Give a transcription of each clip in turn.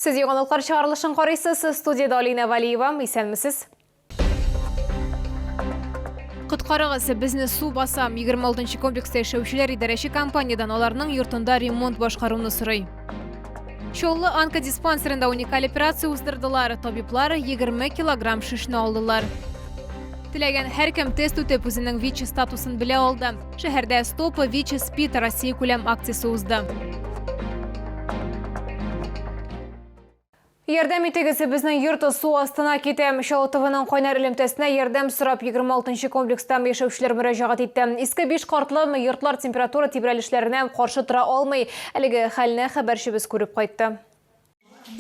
Сез яңалыклар чыгарылышын карыйсыз. Студиядә Алина Валиева. Исәнмесез. Коткарыгыз, безне су баса. 26 комплекста яшәүчеләр идарәче компаниядән аларның йортында ремонт башкаруны сорый. Чаллы онкодиспансерында уникаль операция уздырдылар. Табиблар 20 килограмм шешне алдылар. Теләгән һәркем тест үтеп, үзенең ВИЧ статусын белә алды. Шәһәрдә Стоп ВИЧ СПИД Россиякүләм акциясе узды. Ярдәм итегез, безнең йорт су астына китә. Чаллы ТВның кайнар элемтәсенә ярдәм сорап 26 комплекста яшәүчеләр мөрәҗәгать итте. Иске биш картлы йортлар температура тибрәлешләренә каршы тора алмый. Әлеге хәлне хәбәрчебез күреп кайтты.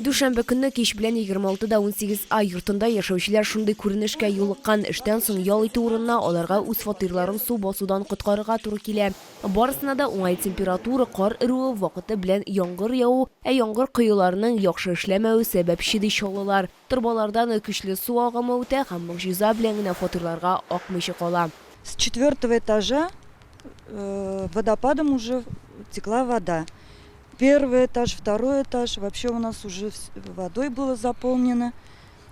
Дүшәмбе көнне кич белән 26 да 18 А йортында яшәүчеләр шундый күренешкә юлыккан. Эштән соң ял итү урынына аларга үз фатирларын су басудан коткарырга туры килә. Барысына да уңай температура, кар эрүе, вакыты белән яңгыр яву, ә яңгыр коеларының яхшы эшләмәве сәбәпче, ди чаллылар. Торбалардан көчле су агымы үтә һәм могҗиза белән генә фатирларга акмыйча кала. С четвертого этажа водопадом уже текла вода. Первый этаж, второй этаж вообще у нас уже водой было заполнено.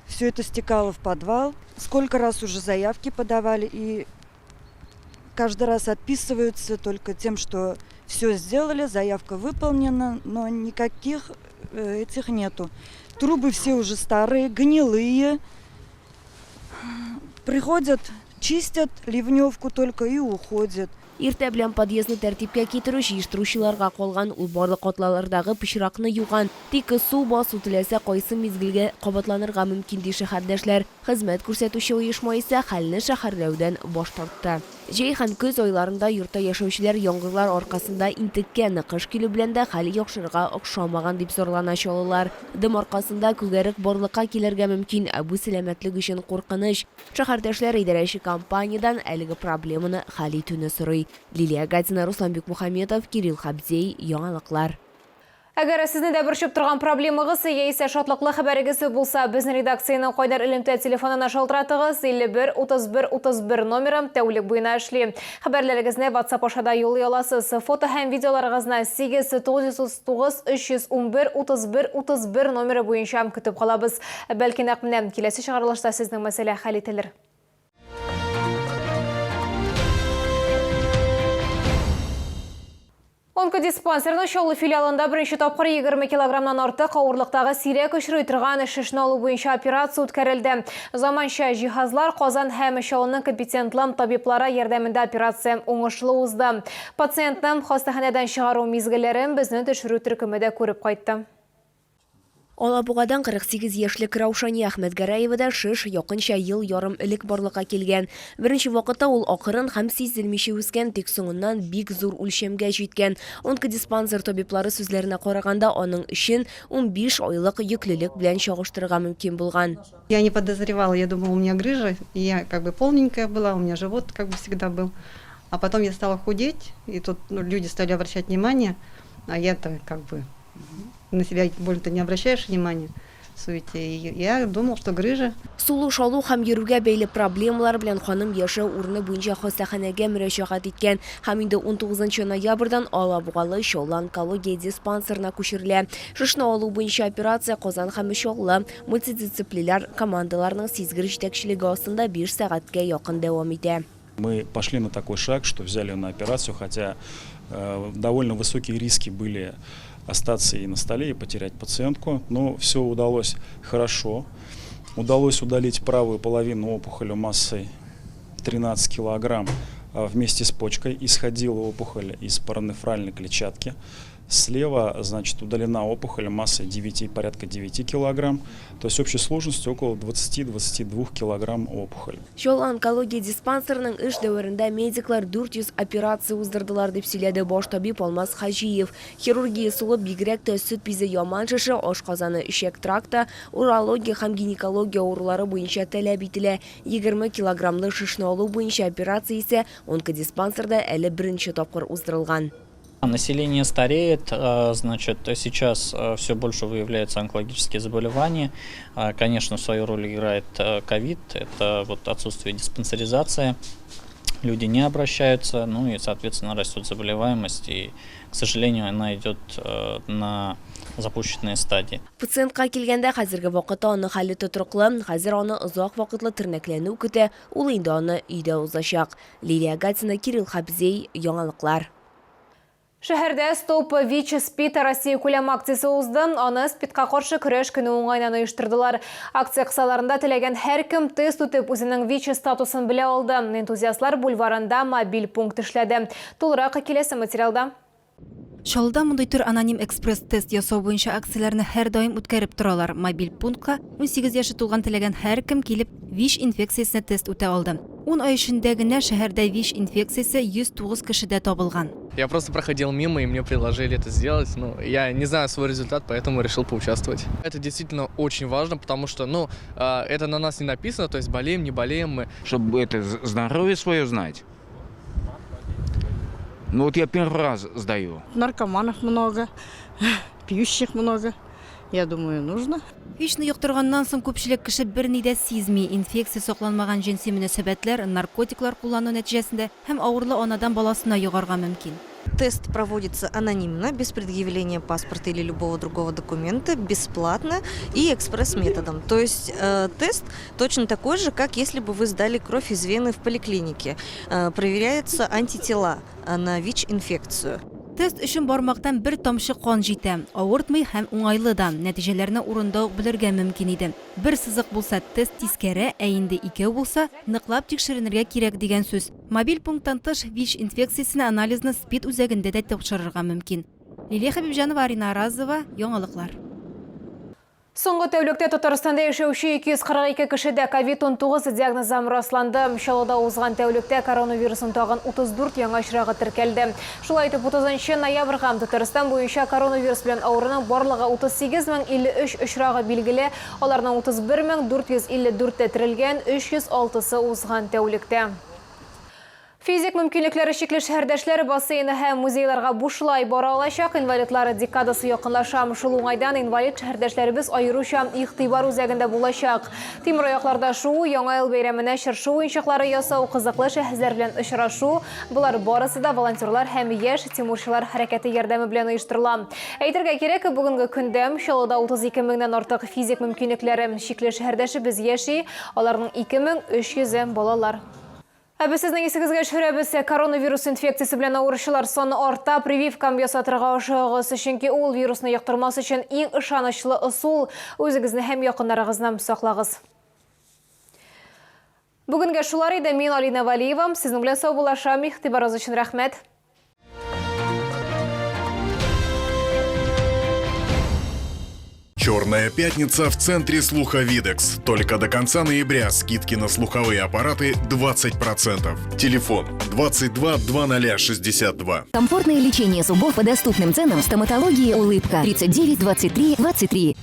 Все это стекало в подвал. Сколько раз уже заявки подавали и каждый раз отписываются только тем, что все сделали, заявка выполнена, но никаких этих нету. Трубы все уже старые, гнилые. Приходят, чистят ливневку только и уходят. Иртә белән подъездны тәртипкә китерү җыештыручыларга калган, ул барлык катлалардагы пычракны юган. Тик су басу теләсә кайсы мизгелгә кабатланырга мөмкин, ди шәһәрдәшләр. Хезмәт күрсәтүче оешма исә хәлне шәһәрләүдән баш тартты. Җәй һәм көз айларында йортта яшәүчеләр яңгырлар аркасында интеккән, кыш килү белән дә хәл яхшырырга охшамаган, дип зарлана чаллылар. Дым аркасында күгәрек барлыкка килергә мөмкин, ә бу сәламәтлек өчен куркыныч. Шәһәрдәшләр идарәче компаниядән әлеге проблеманы хәл итүне сорый. Лилия Гатина, Руслан Бикмухаметов, Кирилл Хабдей, Яңалыклар. Әгәр сезне дә борчып торган проблемагыз яисә шатлыклы хәбәрегез булса, безнең редакциянең кайнар элемтә телефонына шалтыратыгыз, 51 31 31 номеры тәүлек буена эшли. Хәбәрләрегезне WhatsApp аша да юллый аласыз. Фото һәм видеоларыгызны 8 939 311 31 31 номеры буенча көтеп калабыз. Бәлки нәкъ менә киләсе чыгарылышта сезнең мәсьәлә хәл ителер. Онкодиспансерның Чаллы филиалында беренче тапкыр 20 килограммнан артык авырлыктагы сирәк очрый торган шешне алу буенча операция үткәрелде. Заманча җиһазлар, Казан һәм Чаллының компетентлы табиблары ярдәмендә операция уңышлы узды. Пациентны хастаханәдән чыгару мизгелләрен безнең төшерү төркеме дә күреп кайтты. Алабугадан 48 яшьлек Раушания Әхмәтгәрәевада шеш якынча ел ярым элек барлыкка килгән. Беренче вакытта ул акрын һәм сизелмичә үскән, тик соңыннан бик зур үлчәмгә җиткән. Онкодиспансер табиблары сүзләренә караганда, аның эчен 15 айлык йөклелек белән чагыштырырга мөмкин булган. Я не подозревала, я думала, у меня грыжа, и я как бы полненькая была, у меня живот как бы всегда был. А потом я стала худеть, и тут ну, люди стали обращать внимание, а я-то как бы на себя больно-то не обращаешь внимания в суете. И я думал, что грыжа. Сулыш алу һәм йөрүгә бәйле проблемалар белән ханым яшәү урыны буенча хастаханәгә мөрәҗәгать иткән һәм инде 19 ноябрьдән Алабугалы Чаллы онкология диспансерына күчерелә. Шешне алу буенча операция Казан һәм Чаллы мультидисциплиляр командаларының сизгер җитәкчелеге астында биш сәгатькә якын дәвам итә. Мы пошли на такой шаг, что взяли ее на операцию, хотя довольно высокие риски были остаться и на столе, и потерять пациентку. Но все удалось хорошо. Удалось удалить правую половину опухоли массой 13 килограмм вместе с почкой. Исходила опухоль из паранефральной клетчатки. Слева, значит, удалена опухоль массой 9, порядка 9 килограмм. То есть общей сложностью около 20-22 килограмм опухоль. Чаллы онкология диспансерының эш дәверендә медиклар 400 операция уздырдылар, дип сөйләде баш табиб Алмаз Хаҗиев. Хирургия ысулы бигрәк тә сөт бизе яман шеше, ашказаны-эчәк тракты, урология һәм гинекология авырулары буенча таләп ителә. 20 килограммлы шешне алу буенча операция исә онкодиспансерда әле беренче тапкыр уздырылган. Население стареет, значит, сейчас все больше выявляются онкологические заболевания. Конечно, свою роль играет ковид, это вот отсутствие диспансеризации. Люди не обращаются, ну и, соответственно, растет заболеваемость. И, к сожалению, она идет на запущенной стадии. Пациентка килгәндә, хәзерге вакытта аның хәле тотрыклы. Хәзер аны озак вакытлы тернәкләнү көтә, ул инде аны өйдә узачак. Лилия Гатина, Кирилл Хабзей, Яңалыклар. Шәһәрдә Стоп ВИЧ СПИД Россиякүләм акциясе узды. Аны СПИДка каршы көрәш көне уңаеннан оештырдылар. Акция кысаларында теләгән һәркем тест үтеп, үзенең ВИЧ статусын белә алды. Энтузиастлар бульварында мобиль пункт эшләде. Тулырак киләсе материалда. Чаллыда мондый төр аноним экспресс-тест ясау буенча акцияләрне һәрдаим үткәреп торалар. Мобиль пунктка 18 яше тулган теләгән һәркем килеп, ВИЧ инфекциясенә тест үтә алды. Ун ай эчендә генә шәһәрдә ВИЧ инфекциясе 109 кешедә табылган. Я просто проходил мимо, и мне предложили это сделать. Ну, я не знаю свой результат, поэтому решил поучаствовать. Это действительно очень важно, потому что, ну, это на нас не написано, то есть болеем, не болеем мы. Чтобы это здоровье свое знать. Ну вот я первый раз сдаю. Наркоманов много, пьющих много. Я думаю, нужно. ВИЧны йоктырганнан соң күпчелек кеше берни дә сизми. Инфекция сакланмаган җенси мөнәсәбәтләр, наркотиклар куллану нәтиҗәсендә һәм авырлы анадан баласына йогарга мөмкин. Тест проводится анонимно, без предъявления паспорта или любого другого документа, бесплатно и экспресс-методом. То есть тест точно такой же, как если бы вы сдали кровь из вены в поликлинике. Проверяются антитела на ВИЧ-инфекцию. Тест өчен бармактан бер тамчы кан җитә. Авыртмый һәм уңайлы да. Нәтиҗәләрне урында ук белергә мөмкин иде. Бер сызык булса, тест тискәре, ә инде икәү булса, ныклап тикшеренергә кирәк дигән сүз. Мобиль пункттан тыш ВИЧ инфекциясенә анализны СПИД үзәгендә дә тапшырырга мөмкин. Лилия Хәбибҗанова, Арина Аразова, Яңалыклар. Соңгы тәүлектә Татарстанда яшәүче 242 кешедә ковид-19 диагнозы расланды. Чаллыда узган тәүлектә коронавирусның тагын 34 яңа очрагы теркәлде. Шулай итеп, 30 ноябрьгә Татарстан буенча коронавирус белән авыруның барлыгы 38053 очрагы билгеле. Аларның 31454 терелгән, 306-сы узган тәүлектә. Физик мөмкинлекләре чикле шәһәрдәшләр бассейны һәм музейларга бушлай бара алачак. Инвалидлар декадасы якынлаша. Шул уңайдан инвалид шәһәрдәшләребез аеруча игътибар үзәгендә булачак. Тимераякларда шуу, Яңа ел бәйрәменә чыршы уенчыклары ясау, кызыклы шәхесләр белән очрашу – болар барысы да волонтерлар һәм яшь тимурчылар хәрәкәте ярдәме белән оештырыла. Әйтергә кирәк, бүгенге көндә Чаллыда 32 меңнән артык физик мөмкинлекләре чикле шәһәрдәшебез яши, аларның 2300-е балалар. Ә без сезнең исегезгә төшерәбез, коронавирус инфекциясе белән авыручылар саны арта, прививка ясатырга ашыгыгыз, чөнки ул вирусны йоктырмас өчен иң ышанычлы ысул. Үзегезне һәм якыннарыгызны саклагыз. Бүгенгә шулар иде. Мин Алина Валиева, сезнең белән саубуллашам. Игътибарыгыз өчен рәхмәт. Черная пятница в центре слуха «Видекс». Только до конца ноября скидки на слуховые аппараты 20%. Телефон 22 0062. Комфортное лечение зубов по доступным ценам. Стоматология «Улыбка». 39 23 23.